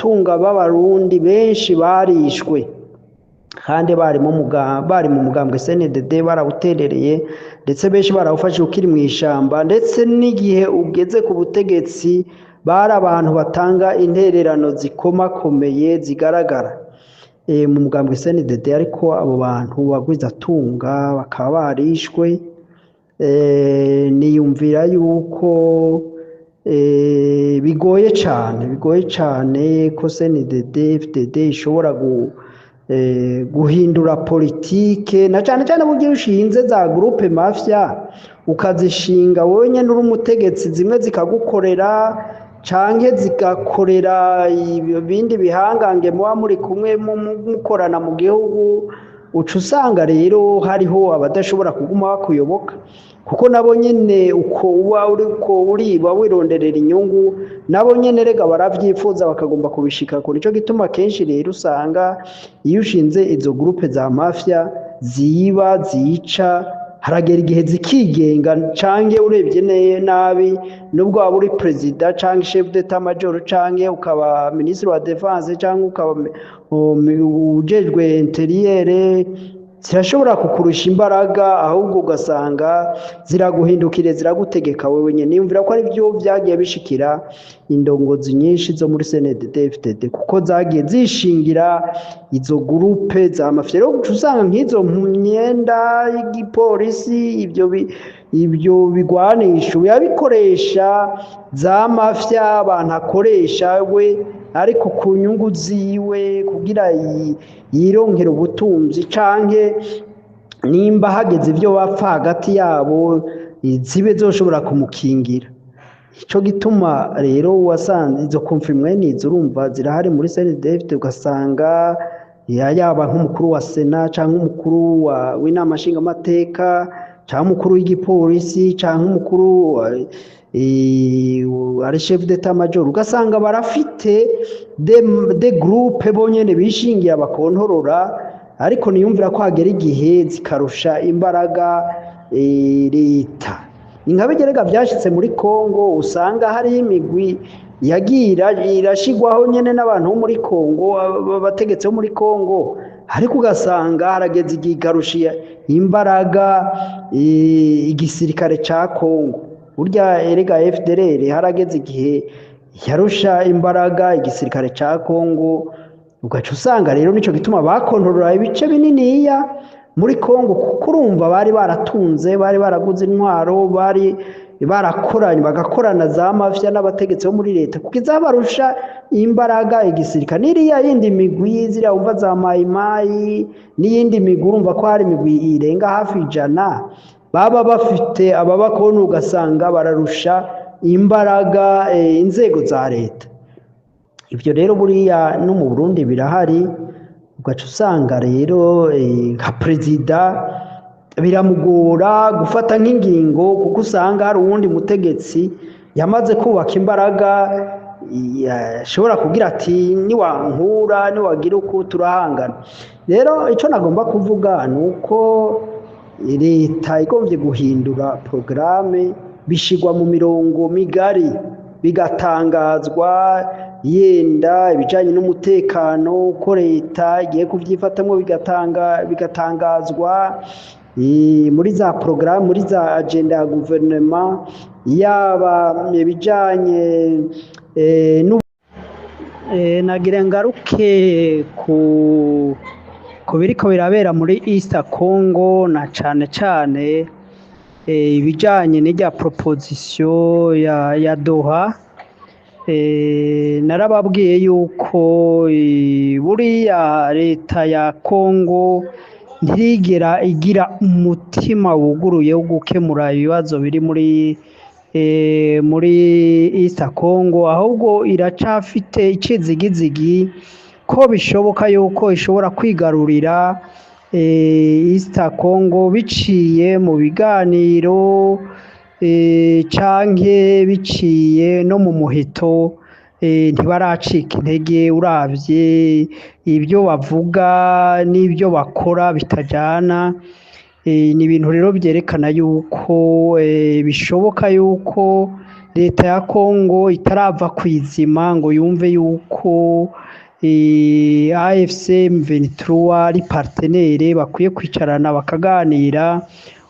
Abagwizatunga b'Abarundi benshi barishwe kandi bari mu mugambwe CNDD, barawuterereye, ndetse benshi barawufashe ukiri mu ishamba. Ndetse n'igihe ugeze ku butegetsi, bari abantu batanga intererano zikomakomeye zigaragara mu mugambwe CNDD. Ariko abo bantu bagwizatunga bakaba barishwe. Niyumvira yuko bigoye cane, bigoye cane ko CNDD FDD ishobora guhindura politike, na cane cane burya ushinze za groupe mafia, ukazishinga wowe nyene uri umutegetsi, zimwe zikagukorera canke zigakorera ibindi bihangange muba muri kumwe mukorana mu gihugu, uca usanga rero hariho abadashobora kuguma bakuyoboka, kuko nabo nyene uko uba uriko uriba wironderera inyungu, nabo nyene rega baravyifuza, bakagomba kubishikako. Nico gituma kenshi rero usanga iyo ushinze izo groupe za mafia ziba zica, haragera igihe zikigenga, canke urebye nabi, nubwo waba uri perezida canke chef d'état major canke ukaba ministre wa défense canke ukaba ujejwe intérieur, zirashobora kukurusha imbaraga, ahubwo ugasanga ziraguhindukire, ziragutegeka wewe nyene. Niyumvira ko ari byo vyagiye bishikira indongozi nyinshi zo muri CNDD FDD, kuko zagiye zishingira izo groupe za mafia. Rero uca usanga nk'izo myenda y'igipolisi, ibyo bigwanisho yabikoresha za mafia, abantu akoresha we ariko ku nyungu ziwe, kugira yironkere ubutunzi, canke nimba hageze ibyo bapfa hagati yabo, zibe zoshobora kumukingira. Ico gituma rero wasanze izo conflits nizo urumva zirahari muri CNDD-FDD, ugasanga yaba nk'umukuru wa Sena canke umukuru w'inama nshingamateka canke umukuru w'igipolisi canke umukuru ari chef d'état major, ugasanga barafite des groupes bonyene bishingiye abakontorora. Ariko niyumvira ko hagera igihe zikarusha imbaraga leta. Ni nka bigerega vyashitse muri Kongo, usanga hariho imigwi yagiye irashigwaho nyene n'abantu bo muri Kongo, abategetsi bo muri Kongo, ariko ugasanga harageze igihe ikarusha imbaraga igisirikare ca Kongo. Burya erega FDLR harageze igihe yarusha imbaraga igisirikare ca Kongo, ugaca usanga rero nico gituma bakontorora ibice bininiya muri Kongo, kuko urumva bari baratunze, bari baraguze intwaro, bari barakoranye, bagakorana za mafia n'abategetsi bo muri leta, kuko izabarusha imbaraga igisirikare n'iriya yindi migwi ziriya wumva za Mayimayi n'iyindi migwi, urumva ko hari imigwi irenga hafi 100 baba bafite ababakoni, ugasanga bararusha imbaraga inzego za leta. Ibyo rero buriya no mu Burundi birahari, ugaca usanga rero nka perezida biramugora gufata nk'ingingo, kuko usanga hari uwundi mutegetsi yamaze kubaka imbaraga, ashobora kugira ati: "Niwankura, niwagira uku, turahangana." Rero icyo nagomba kuvuga ni uko leta igombye guhindura porogaramu, bishigwa mu mirongo migari, bigatangazwa, yenda ibijyanye n'umutekano uko leta igiye kubyifatamo, bigatangazwa muri za porogaramu, muri za agenda ya guverinoma, yaba ibijyanye. Nagira ngaruke ku biriko birabera muri East Congo, na cane cane ibijanye n'irya proposition ya Doha. Narababwiye yuko buriya leta ya Congo ntirigera igira umutima wuguruye wo gukemura ibibazo biri muri East Congo, ahubwo iracafite icizigizigi ko bishoboka yuko ishobora kwigarurira East Congo biciye mu biganiro canke biciye no mu muheto. Ntibaracika intege, uravye ibyo bavuga n'ibyo bakora bitajana. Ni ibintu rero byerekana yuko bishoboka yuko leta ya Kongo itarava kwizima ngo yumve yuko AFC M23 ari partenaire bakwiye kwicarana bakaganira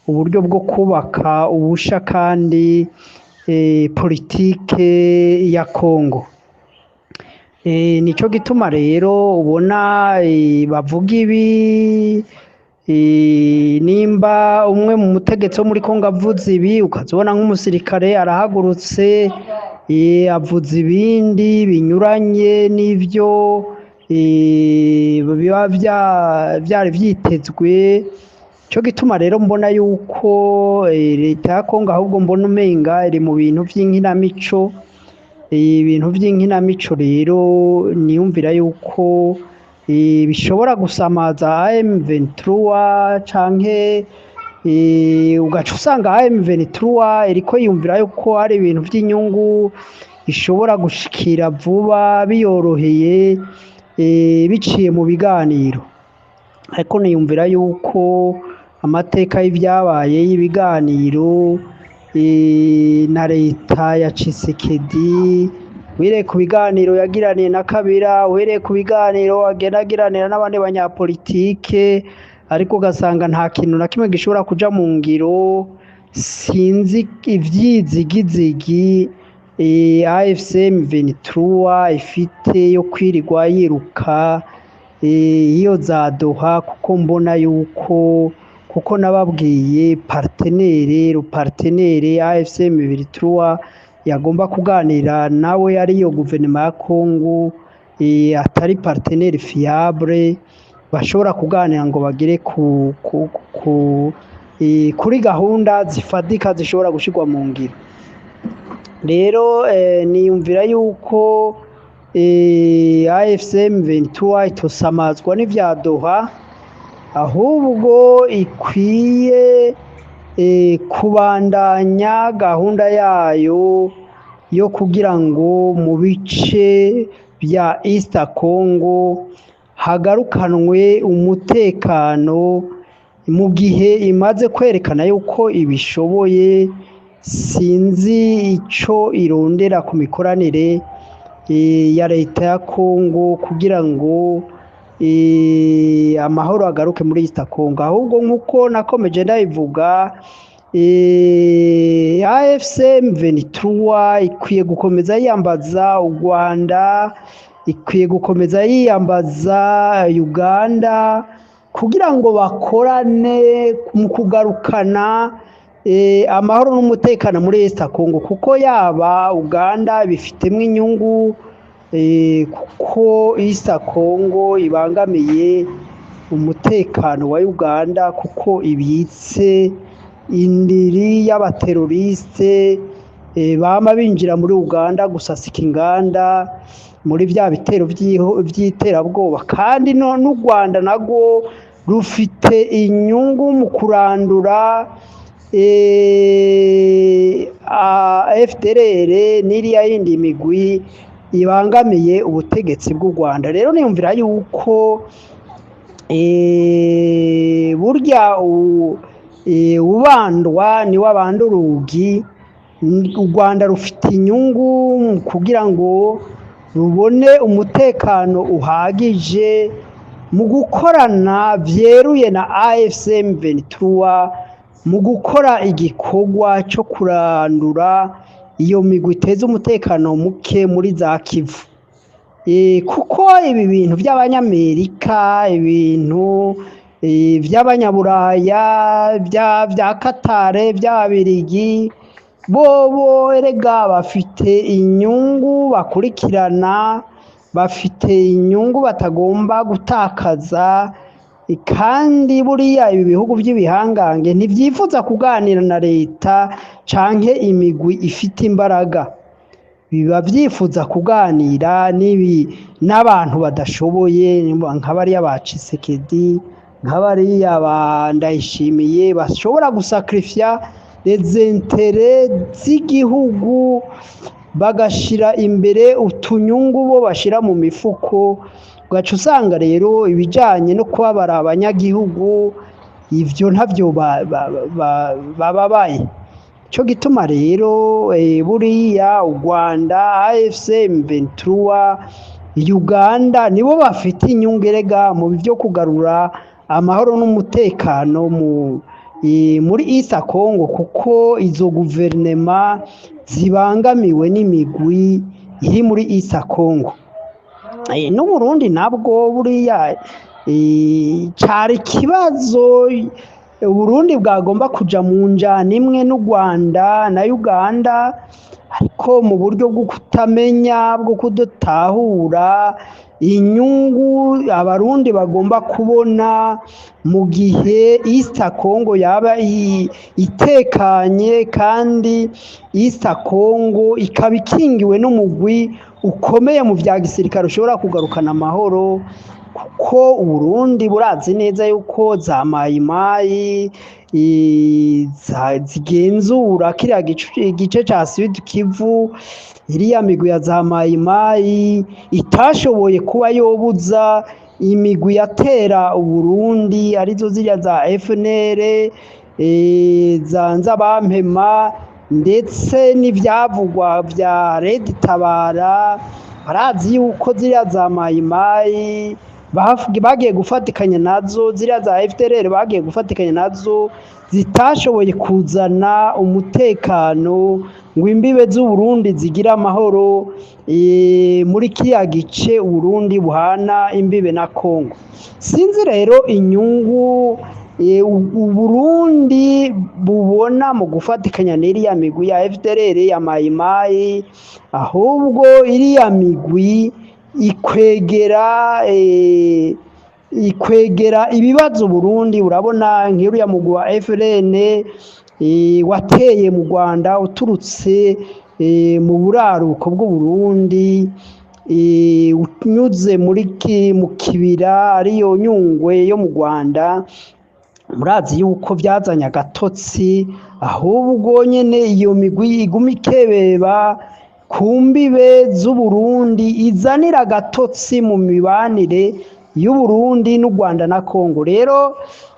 uburyo bwo kubaka ubusha kandi politike ya Kongo. Nico gituma rero ubona bavuga ibi, nimba umwe mu mutegetsi wo muri Kongo avuze ibi, ukaza ubona nk'umusirikare arahagurutse avuze ibindi binyuranye n'ivyo biba vyari vyitezwe. Nico gituma rero mbona yuko leta ya Kongo ahubwo mbona umenga iri mu bintu vy'inkinamico. Ibintu vy'inkinamico rero niyumvira yuko bishobora gusamaza M23 canke ugaca usanga M23 iriko yiyumvira yuko hari ibintu vy'inyungu ishobora gushikira vuba biyoroheye biciye mu biganiro. Ariko niyumvira yuko amateka y'ivyabaye y'ibiganiro na leta ya Tshisekedi, uhereye ku biganiro yagiraniye na Kabila, uhereye ku biganiro agenda agiranira n'abandi banyapolitike, ariko ugasanga nta kintu na kimwe gishobora kuja mu ngiro. Sinzi ivyizigizigi AFC M23 ifite yo kwirirwa yiruka iyo za Doha, kuko mbona yuko, kuko nababwiye partenaire partenaire AFC M23 yagomba kuganira nawe ariyo guverinoma ya Kongo, atari partenaire fiable bashobora kuganira ngo bagere kuri gahunda zifatika zishobora gushirwa mu ngiro. Rero niyumvira yuko AFC M23 itosamazwa n'ivya Doha, ahubwo ikwiye kubandanya gahunda yayo yo kugira ngo mu bice vya East Congo hagarukanwe umutekano, mu gihe imaze kwerekana yuko ibishoboye. Sinzi ico irondera ku mikoranire ya leta ya Kongo kugira ngo amahoro agaruke muri East Congo. Ahubwo nkuko nakomeje ndabivuga, AFC M23 ikwiye gukomeza yiyambaza u Rwanda, ikwiye gukomeza yiyambaza Uganda kugira ngo bakorane mu kugarukana amahoro n'umutekano muri East Congo, kuko yaba Uganda bifitemwo inyungu, kuko East Congo ibangamiye umutekano wa Uganda, kuko ibitse indiri y'abateroriste bama binjira muri Uganda gusasika inganda muri vya bitero vy'iterabwoba. Kandi n'u Rwanda narwo rufite inyungu mu kurandura FDLR n'iriya yindi migwi ibangamiye ubutegetsi bw'u Rwanda. Rero niyumvira yuko burya ubandwa niwe abanda urugi. U Rwanda rufite inyungu mu kugira ngo rubone umutekano uhagije mu gukorana vyeruye na AFC M23 mu gukora igikorwa cyo kurandura iyo migwi iteza umutekano muke muri za Kivu. Kuko ibi bintu by'Abanyamerika, ibintu by'Abanyaburaya, bya Katare, by'Ababirigi, bobo erega bafite inyungu bakurikirana, bafite inyungu batagomba gutakaza. Kandi buriya ibi bihugu by'ibihangange ntivyifuza kuganira na leta canke imigwi ifite imbaraga, biba vyifuza kuganira n'abantu badashoboye nka bariya ba Tshisekedi, nka bariya ba Ndayishimiye, bashobora gusacrifier les intérêts z'igihugu bagashira imbere utunyungu bo bashira mu mifuko. Ugaca usanga rero ibijanye no kubabara abanyagihugu ivyo ntavyo bababaye. Cyo gituma rero buriya u Rwanda, AFC M23, Uganda nibo bafite inyungu erega mu byo kugarura amahoro n'umutekano muri East Congo, kuko izo guverinema zibangamiwe n'imigwi iri muri East Congo. N'Uburundi nabwo buriya cari ikibazo. Uburundi bwagomba kuja mu njana imwe n'u Rwanda na Uganda, ariko mu buryo bwo kutamenya, bwo kudatahura inyungu Abarundi bagomba kubona mu gihe East Congo yaba itekanye, kandi East Congo ikaba ikingiwe n'umugwi ukomeye mu vya gisirikare ushobora kugarukana amahoro, kuko Uburundi burazi neza yuko za mayimayi zigenzura kiriya gice ca Sud Kivu. Iriya migwi ya za mayimayi itashoboye kuba yobuza imigwi yatera Uburundi, arizo ziriya za FNL, za Nzabampema, ndetse n'ivyavugwa vya Red Tabara. Barazi yuko ziriya za mayimayi bagiye gufatikanya nazo, ziriya za FDLR bagiye gufatikanya nazo, zitashoboye kuzana umutekano ngo imbibe z'Uburundi zigira amahoro muri kiriya gice Uburundi buhana imbibe na Congo. Sinzi rero inyungu Uburundi bubona mu gufatikanya n'iriya migwi ya FDLR, ya mayimayi, ahubwo iriya migwi ikwegera ibibazo Burundi. Urabona nk'uriya mugwi wa FLN wateye mu Rwanda uturutse mu buraruko bw'Uburundi, unyuze mu kibira ariyo Nyungwe yo mu Rwanda. Murazi yuko byazanye agatotsi, ahubwo nyene iyo migwi iguma ikebeba ku mbibe z'Uburundi, izanira agatotsi mu mibanire y'Uburundi n'u Rwanda na Congo. Rero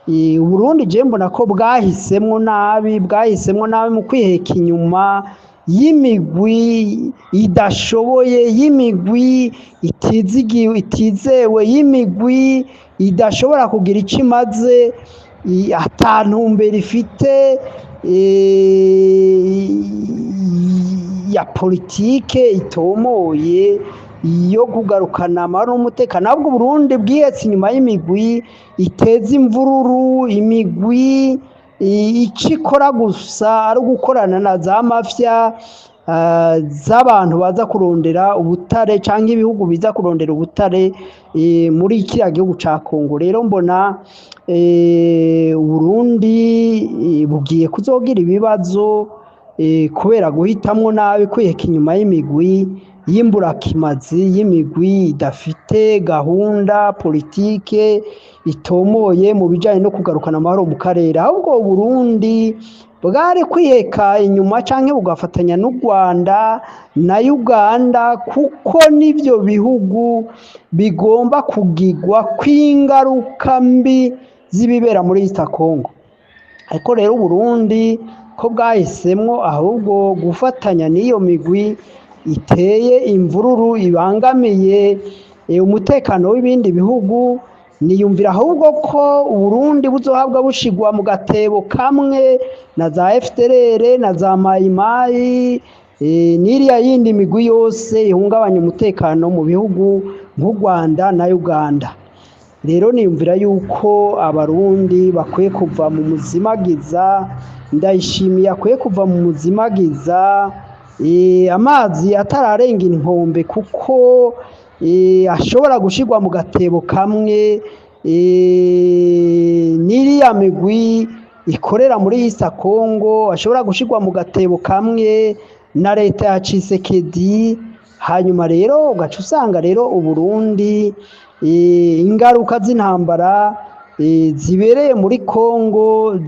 Uburundi je mbona ko bwahisemwo nabi, bwahisemwo nabi mu kwiheka inyuma y'imigwi idashoboye, y'imigwi itizigiwe, itizewe, y'imigwi idashobora kugira ico imaze, ata ntumbero ifite ya politike itomoye yo kugarukana amahoro n'umutekano. Ahubwo Uburundi bwihetse inyuma y'imigwi iteza imvururu, imigwi ico ikora gusa ari ugukorana na za mafya z'abantu baza kurondera ubutare, canke ibihugu biza kurondera ubutare muri kiriya gihugu ca Congo. Rero mbona Uburundi bugiye kuzogira ibibazo kubera guhitamwo nabi, kwiheka inyuma y'imigwi y'imburakimazi, y'imigwi idafite gahunda politike itomoye mu bijanye no kugarukana amahoro mu karere. Ahubwo Uburundi bwari kwiheka inyuma canke bugafatanya n'u Rwanda na Uganda, kuko n'ivyo bihugu bigomba kugigwa kw'ingaruka mbi z'ibibera muri East Congo. Ariko rero Uburundi ko bwahisemwo ahubwo gufatanya n'iyo migwi iteye imvururu, ibangamiye umutekano w'ibindi bihugu, niyumvira ahubwo ko Uburundi buzohabwa bushigwa mu gatebo kamwe na za FDLR na za mayimayi, n'iriya yindi migwi yose ihungabanya umutekano mu bihugu nk'u Rwanda na Uganda. Rero niyumvira yuko Abarundi bakwiye kuva mu muzimagiza, Ndayishimiye akwiye kuva mu muzimagiza, amazi atararenga inkombe, kuko ashobora gushirwa mu gatebo kamwe n'iriya migwi ikorera muri East Congo, ashobora gushirwa mu gatebo kamwe na leta ya Tshisekedi. Hanyuma rero ugaca usanga rero Uburundi ingaruka z'intambara zibereye muri Congo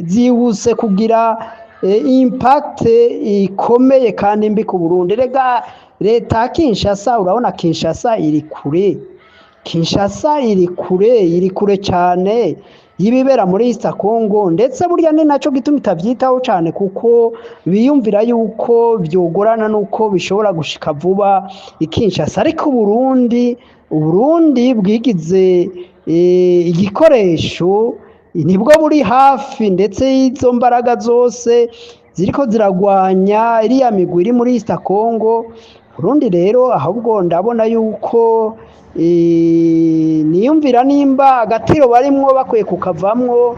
zihuse kugira impact ikomeye kandi mbi ku Burundi. Rega leta ya Kinshasa, urabona Kinshasa iri kure, Kinshasa iri kure, iri kure cyane. y'ibibera muri East Congo, ndetse burya ni naco gituma itavyitaho cane, kuko biyumvira yuko vyogorana nuko bishobora gushika vuba i Kinshasa. Ariko Uburundi bwigize igikoresho, nibwo buri hafi ndetse y'izo mbaraga zose ziriko ziragwanya iriya migwi iri muri East Congo. Burundi rero ahubwo ndabona yuko niyumvira nimba agatiro barimwo bakwiye kukavamwo,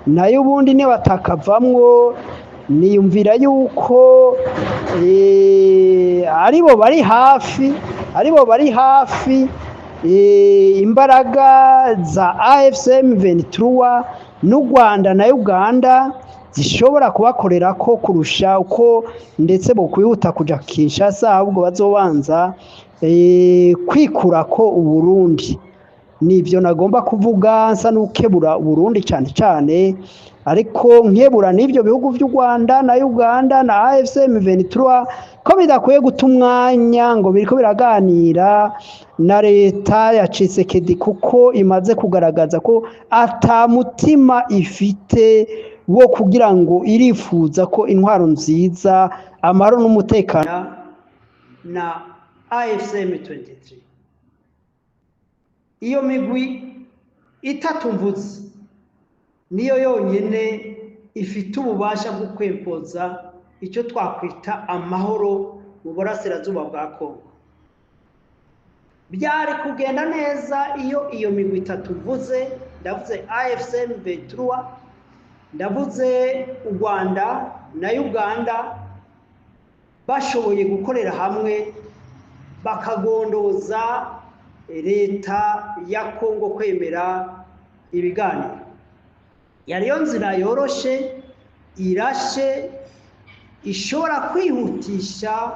nayo ubundi nibatakavamwo niyumvira yuko aribo bari hafi, aribo bari hafi imbaraga za AFC M23 n'u Rwanda na Uganda zishobora kubakorera ko kurusha uko ndetse bokwihuta kuja Kinshasa, ahubwo bazobanza kwikura ko Uburundi. Nivyo nagomba kuvuga, nsa n'ukebura Uburundi cane cane, ariko nkebura n'ivyo bihugu vy'u Rwanda na Uganda na AFC M23 ko bidakwiye guta umwanya ngo biriko biraganira na leta ya Tshisekedi, kuko imaze kugaragaza ko ata mutima ifite wo kugira ngo irifuza ko intwaro nziza, amahoro n'umutekano na AFC M23. Iyo migwi itatu mvuze niyo yonyene ifite ububasha bwo kwempoza icyo twakwita amahoro mu burasirazuba bwa Kongo. Byari kugenda neza iyo iyo migwi itatu mvuze, ndavuze AFC M23, ndavuze u Rwanda na Uganda, bashoboye gukorera hamwe bakagondoza leta ya Kongo kwemera ibiganiro. Yariyo nzira yoroshe, irashe, ishobora kwihutisha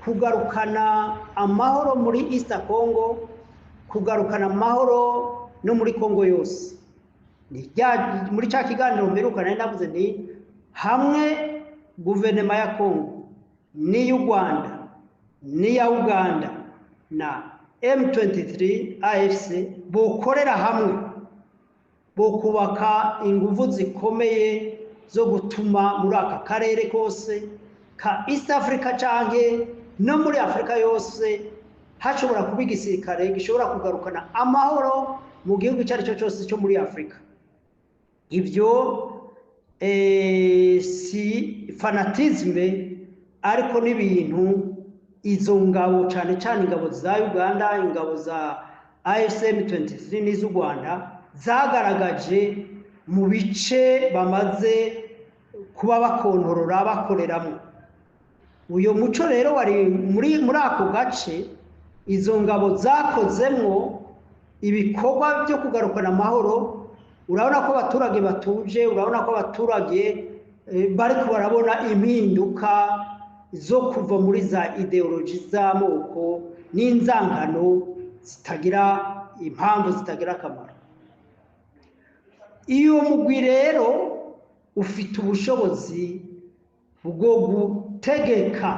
kugarukana amahoro muri East Congo, kugarukana amahoro no muri Kongo yose. Muri ca kiganiro mperuka nari navuze nti hamwe guverinoma ya Kongo n'iy'u Rwanda n'iya Uganda na M23 AFC bokorera hamwe, bokubaka inguvu zikomeye zo gutuma muri aka karere kose ka East Africa canke no muri Afrika yose hashobora kuba igisirikare gishobora kugarukana amahoro mu gihugu icyo ari cyo cyose cyo muri Afrika. Ibyo si fanatisme, ariko n'ibintu izo ngabo, cane cane ingabo za Uganda, ingabo za AFC M23 n'iz'u Rwanda, zagaragaje mu bice bamaze kuba bakontorora bakoreramo. Uyo muco rero wari muri ako gace, izo ngabo zakozemwo ibikorwa byo kugarukana amahoro. Urabona ko abaturage batuje, urabona ko abaturage bariko barabona impinduka zo kuva muri za ideoloji z'amoko n'inzangano zitagira impamvu, zitagira akamaro. Iyo mugwi rero ufite ubushobozi bwo gutegeka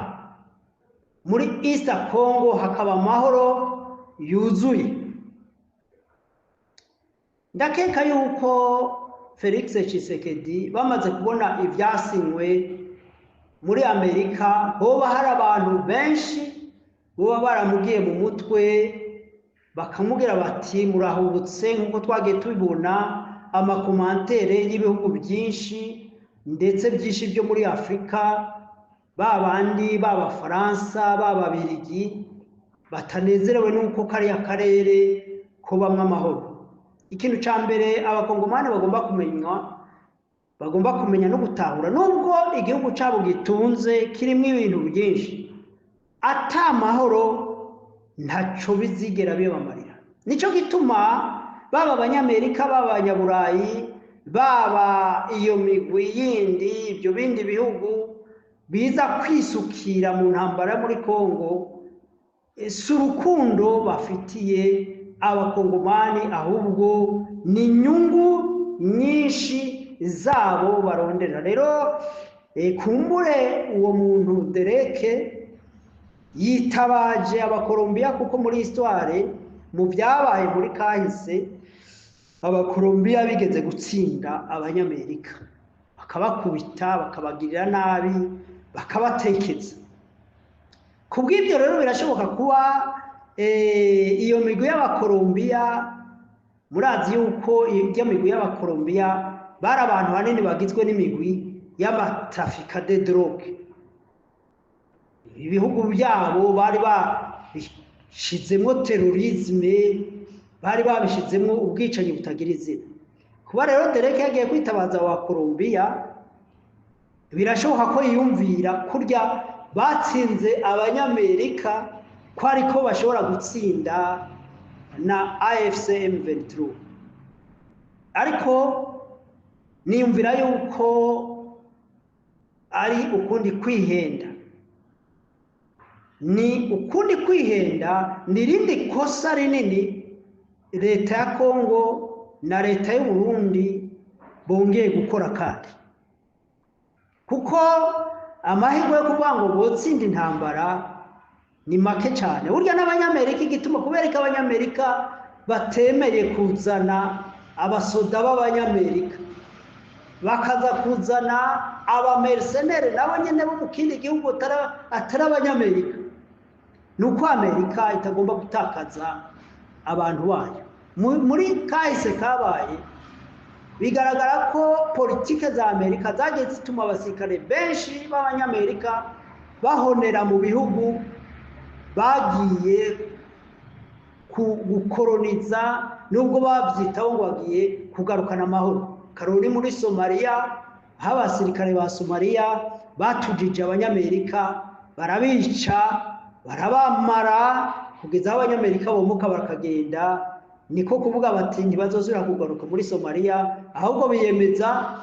muri East Congo hakaba amahoro yuzuye. Ndakeka yuko Felix Tshisekedi bamaze kubona ivyasinywe muri Amerika, hoba hari abantu benshi boba baramugiye mu mutwe bakamubwira bati murahubutse, nk'uko twagiye tubibona amakomantere y'ibihugu byinshi ndetse byinshi byo muri Afrika, ba bandi b'Abafaransa, b'Ababirigi batanezerewe n'uko kariya karere kobamwo amahoro. Ikintu ca mbere abakongomani bagomba kumenya no gutahura, nubwo igihugu cabo gitunze kirimwo ibintu byinshi, ata mahoro ntaco bizigera bibamarira. Nico gituma baba abanyamerika, baba abanyaburayi, baba iyo migwi yindi, ibyo bindi bihugu biza kwisukira mu ntambara muri Kongo, si urukundo bafitiye abakongomani, ahubwo ni inyungu nyinshi zabo barondera. Rero kumbure uwo muntu Dereke yitabaje abakolombiya, kuko muri histoire mu byabaye muri kahise Abakolombiya bigeze gutsinda Abanyamerika, bakabakubita, bakabagirira nabi, bakabatekeza. Ku bw'ibyo rero birashoboka kuba iyo migwi y'Abakolombiya, murazi yuko iyo migwi y'Abakolombiya bari abantu hanini bagizwe n'imigwi y'amatrafiquants de drogue. Ibihugu byabo bari babishizemo terrorisme, bari babishizemo ubwicanyi butagira izina. Kuba rero Derek yagiye kwitabaza wa Colombia, birashoboka ko yiyumvira kurya batsinze Abanyamerika ko ariko bashobora gutsinda na AFC M23. Ariko niyumvira yuko ari ukundi kwihenda, ni ukundi kwihenda, ni irindi kosa rinini leta ya Kongo na leta y'u Burundi bongeye gukora. Kandi kuko amahirwe yo kuvuga ngo botsinda intambara ni make cyane. Burya n'Abanyamerika, igituma kubera ko Abanyamerika batemeye kuzana abasoda b'Abanyamerika, bakaza kuzana abamercenaires nabo nyene bo mu kindi gihugu atari Abanyamerika, ni uko Amerika itagomba gutakaza abantu bayo. Muri kahise kabaye, bigaragara ko politike za Amerika zagiye zituma abasirikare benshi b'Abanyamerika bahonera mu bihugu bagiye gukoroniza, nubwo babyitaho ngo bagiye kugarukana amahoro. Karori muri Somaliya, aho abasirikare ba Somaliya batujije Abanyamerika, barabica, barabamara, kugeza aho Abanyamerika bomuka bakagenda. Niko kuvuga bati ntibazosubira kugaruka muri Somaliya, ahubwo biyemeza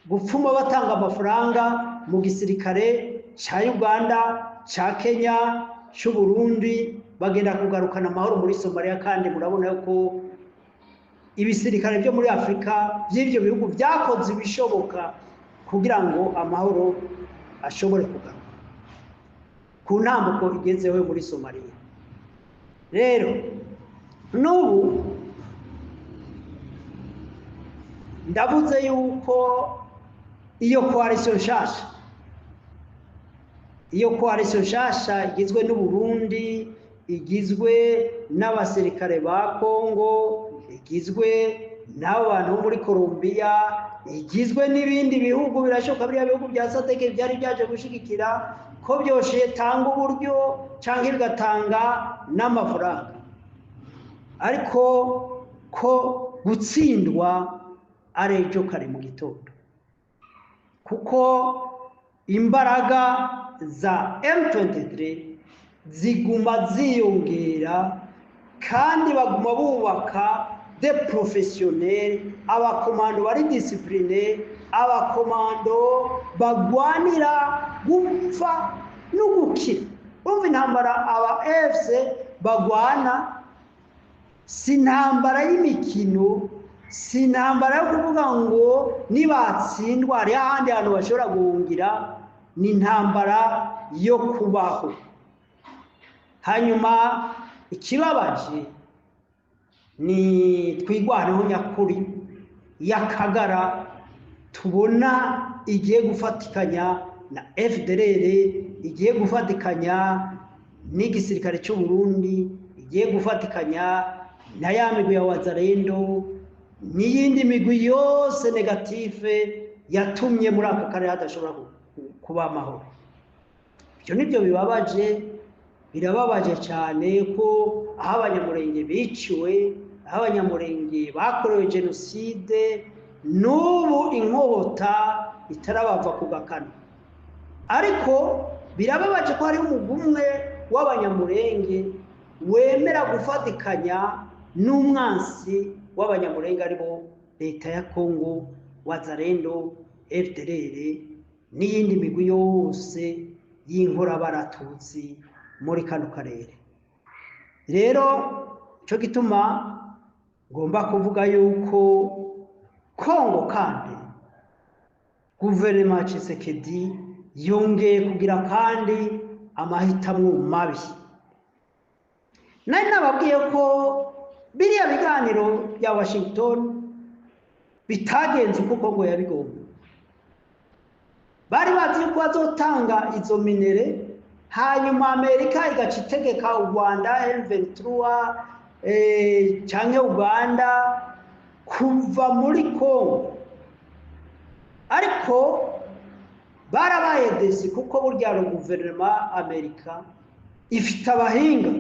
gupfuma batanga amafaranga mu gisirikare ca Uganda, ca Kenya, c'u Burundi, bagenda kugarukana amahoro muri Somaliya. Kandi murabona ko ibisirikare byo muri Afurika by'ibyo bihugu byakoze ibishoboka kugira ngo amahoro ashobore kugaruka ku ntambuko igezeho muri Somaliya. Rero n'ubu ndavuze yuko iyo coalition nshasha, iyo coalition nshasha igizwe n'u Burundi, igizwe n'abasirikare ba Kongo, igizwe n'abo bantu bo muri Colombia, igizwe n'ibindi bihugu, birashoboka biriya bihugu bya SADC byari byaje gushigikira ko byoshe tanga uburyo canke bigatanga n'amafaranga, ariko ko gutsindwa ari ejo kare mu gitondo, kuko imbaraga za M23 ziguma ziyongera, kandi baguma bubaka des professionnels, abakomando bari disciplinés, abakomando bagwanira gupfa no gukira. Urumva intambara aba AFC bagwana si intambara y'imikino, si intambara yo kuvuga ngo nibatsindwa hariho ahandi hantu bashobora guhungira, ni intambara yo kubaho. Hanyuma ikibabaje ni Twirwaneho nyakuri y'Akagara tubona igiye gufatikanya na FDLR, igiye gufatikanya n'igisirikare cy'u Burundi, igiye gufatikanya na ya migwi ya Wazalendo n'iyindi migwi yose négative yatumye muri aka karere hadashobora kuba amahoro. Ibyo nibyo bibabaje, birababaje cyane ko aho Abanyamurenge biciwe, aho Abanyamurenge bakorewe jenoside, n'ubu inkota itarabava ku gakano. Ariko birababaje ko hariho umugwi umwe w'Abanyamurenge wemera gufatikanya n'umwansi w'Abanyamurenge, aribo leta ya Kongo, Wazalendo, FDLR n'iyindi migwi yose y'inkorabaratutsi muri kano karere. Rero cyo gituma ngomba kuvuga yuko Kongo kandi guverinoma ya Tshisekedi yongeye kugira kandi amahitamo mabi. Nari nababwiye ko Biriya biganiro bya Washington bitagenze uko Kongo yabigomba. Bari bazi yuko bazotanga izo minerais, hanyuma Amerika igaca itegeka u Rwanda, M23 canke Uganda kuva muri Kongo, ariko barabaye déçus, kuko burya guverinoma Amerika ifite abahinga,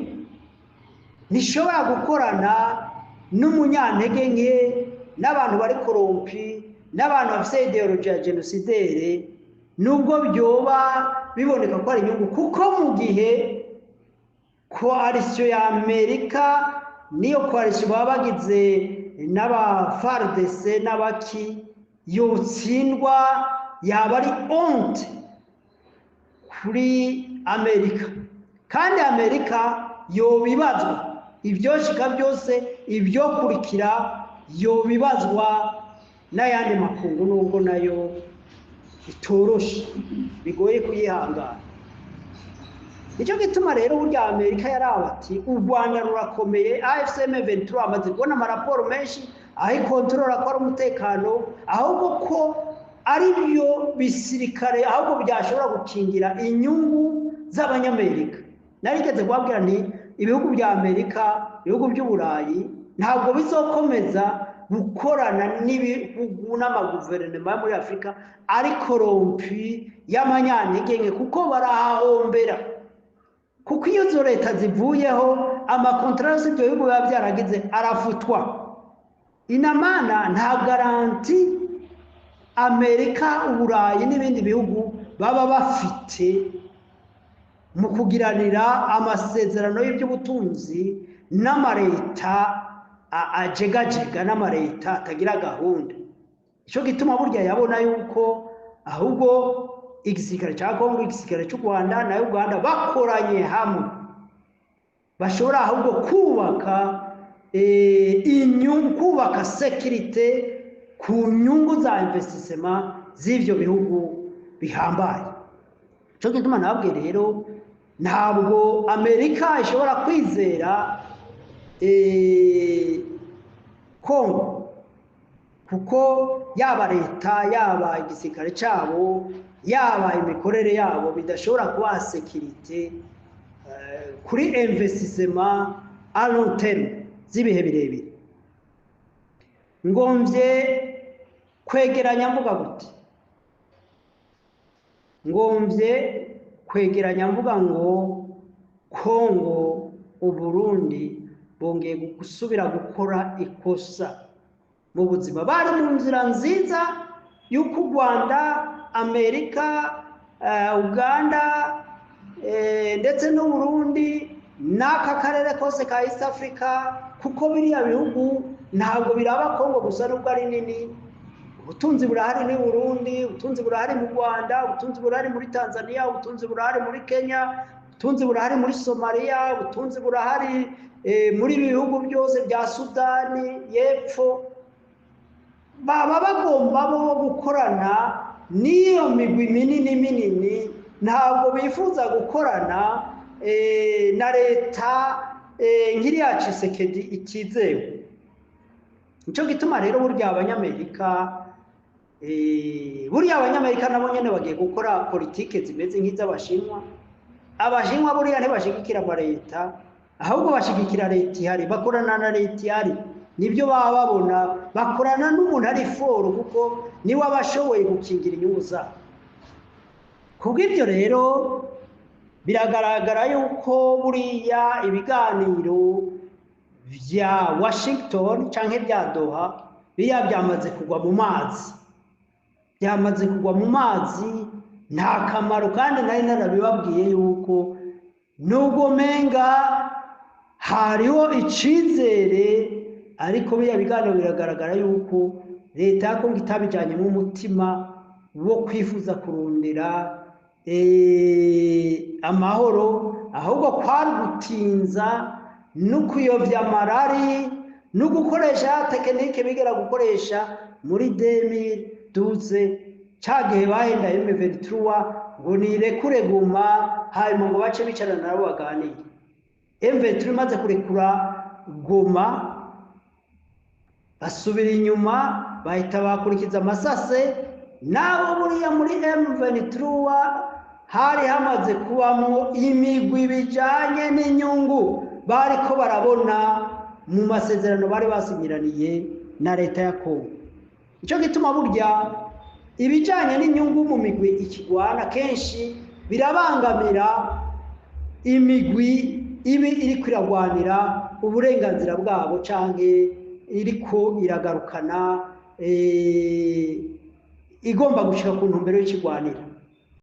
ntishobora gukorana n'umunyantege nke n'abantu bari corrompus n'abantu bafite idéologie ya génocidaire, nubwo byoba biboneka ko ari inyungu, kuko mu gihe coalition ya Amerika niyo coalition baba bagize n'aba FARDC n'abaki yotsindwa, yaba ari honte kuri Amerika, kandi Amerika yobibazwa ibyoshika byose, ibyokurikira yobibazwa n'ayandi makungu, nubwo nayo itoroshe, bigoye kuyihangana. Nicyo gituma rero burya Amerika yaraba ati u Rwanda rurakomeye, AFC M23 amaze kubona amaraporo menshi aho ikontorora ko ari umutekano, ahubwo ko ari byo bisirikare ahubwo byashobora gukingira inyungu z'Abanyamerika. Narigeze kubabwira nti ibihugu bya Amerika, ibihugu by'Uburayi ntabwo bizokomeza gukorana n'ibihugu n'amaguverinoma yo muri Afurika ari corrompus y'amanyantege, kuko barahahombera, kuko iyo izo leta zivuyeho, amakontorasi ibyo bihugu biba byaragize arafutwa. Inamana nta garantie Amerika, Uburayi n'ibindi bihugu baba bafite mu kugiranira amasezerano y'iby'ubutunzi n'amareta ajegajega n'amareta atagira gahunda. Icyo gituma burya yabona yuko ahubwo igisirikare cya Kongo, igisirikare cy'u Rwanda na Uganda bakoranye hamwe, bashobora ahubwo kubaka inyungu, kubaka sécurité ku nyungu za investissement z'ivyo bihugu bihambaye. Cyo gituma nababwiye rero, ntabwo Amerika ishobora kwizera Kongo, kuko yaba leta, yaba igisirikare cyabo, yaba imikorere yabo bidashobora kuba sécurité kuri investissement à long terme z'ibihe birebire. Ngomvye kwegeranya mvuga gute? Ngomvye kwegeranya mvuga ngo Kongo, Uburundi bongeye gusubira gukora ikosa mu buzima. Bari mu nzira nziza y'uko u Rwanda, Amerika, Uganda ndetse n'Uburundi n'aka karere kose ka East Africa, kuko biriya bihugu ntabwo biraba Kongo gusa, nubwo ari nini. Ubutunzi burahari ní Burundi, ubutunzi burahari mu Rwanda, ubutunzi burahari muri Tanzania, ubutunzi burahari muri Kenya, ubutunzi burahari muri Somalia, ubutunzi burahari muri ibi bihugu byose bya Sudani y'Epfo. Baba bagomba bo gukorana n'iyo migwi minini minini, ntabwo bifuza gukorana na leta nk'iriya Tshisekedi itizewe. Nicyo gituma rero burya Abanyamerika, buriya Abanyamerika nabo nyene bagiye gukora politike zimeze nk'iz'Abashinwa. Abashinwa buriya ntibashigikira amaleta, ahubwo bashigikira leta ihari, bakorana na leta ihari, nibyo baba babona, bakorana n'umuntu ari fort, kuko niwe aba ashoboye gukingira inyungu zabo. Kubw'ibyo rero biragaragara yuko buriya ibiganiro vya Washington canke bya Doha biriya byamaze kugwa mu mazi, byamaze kugwa mu mazi, nta kamaro. Kandi nari narabibabwiye yuko nubwo menga hariho icizere, ariko biriya biganiro biragaragara yuko leta ya Kongo itabijyanyemo umutima wo kwifuza kurondera amahoro, ahubwo kwari gutinza no kuyobya amarari no gukoresha technique bigera gukoresha muri 2012, ca gihe bahenda M23 ngo nirekure Goma, hanyuma ngo bace bicarana nabo baganire. M23 imaze kurekura Goma Basubira inyuma, bahita bakurikiza amasase. Nabo buriya muri M23 hari hamaze kubamwo imigwi bijanye n'inyungu bariko barabona mu masezerano bari basinyiraniye na leta ya Kongo. Ico gituma burya ibijanye n'inyungu mu migwi ikigwana kenshi birabangamira imigwi ibi iriko iragwanira uburenganzira bwabo canke iriko iragarukana, igomba gushika ku ntumbero y'ikigwanira.